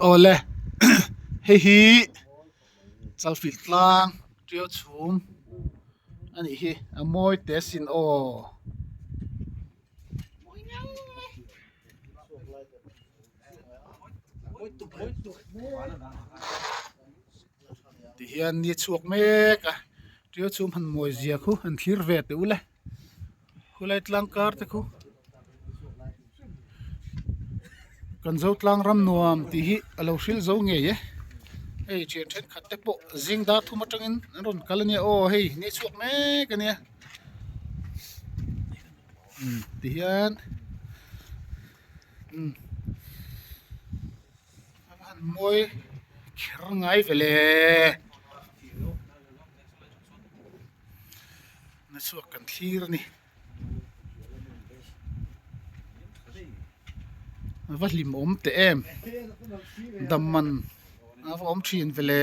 Awle hei hi chalfilh tlang tiau chhum a nih hi a mawi teh asin aw. Tihian ni a chhuak mek a tiau chhum han mawi zia khu han thlir ve teh ule. Khulai tlang kar te khu kan zo tlang ram nuam tih hi a lo hrilh zo ngei e hei thian thenkhat te pawh zing dar thum atangin an rawn kal ania aw hei ni chhuak mek ania umm tihian umm a va han mawi kher ngai ve le. Na chhuak kan thlir a ni. A va hlim awm teh em dam man a va awm thin ve le.